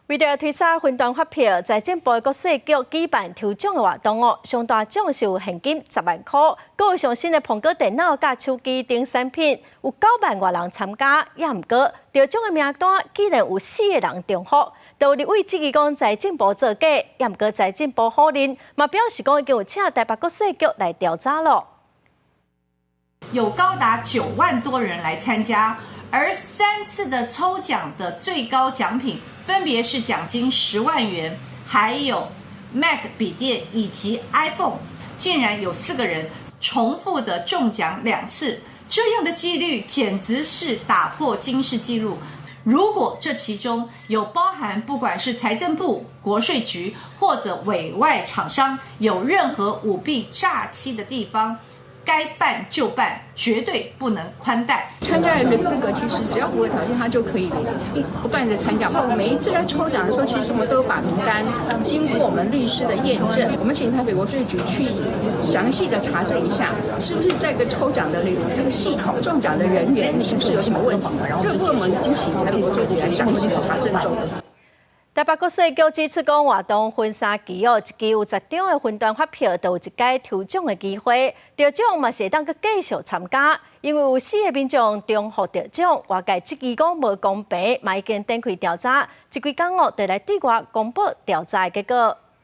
為著推銷雲端發票，財政部國稅局舉辦抽獎的活動哦，上大獎是有現金10萬箍，閣有上新的蘋果電腦佮手機等產品，有9萬外人參加，也毋過得獎的名單竟然有四个人重複，都有立委質疑講財政部造假，也毋過財政部否認，嘛表示講已經有請台北國稅局來調查咯。有高達9萬多人來參加，而三次的抽獎的最高獎品，分別是獎金10萬元，還有 Mac 筆電以及 iPhone，竟然有四個人重複的中獎兩次，這樣的幾率簡直是打破金氏紀錄。如果這其中有包含不管是財政部、國稅局或者委外廠商有任何舞弊詐欺的地方，該辦就辦，絕對不能寬待。參加人的資格其實只要符合條件，他就可以不斷的參加。每一次在抽獎的時候，其實我們都有把名單經過我們律師的驗證，我們請台北國稅局去詳細的查證一下，是不是這個抽獎的這個系統中獎的人員是不是有什麼問題？這個部分我們已經請台北國稅局來詳細的查證中。台北國稅局指出，講活動分三期哦，一期有10張的雲端發票，就有一擺抽獎的機會，得獎嘛是會當閣繼續參加。因為有四个民眾重複得獎，外界質疑講無公平，嘛已經展開調查，這幾工哦，就來對外公布調查的結果。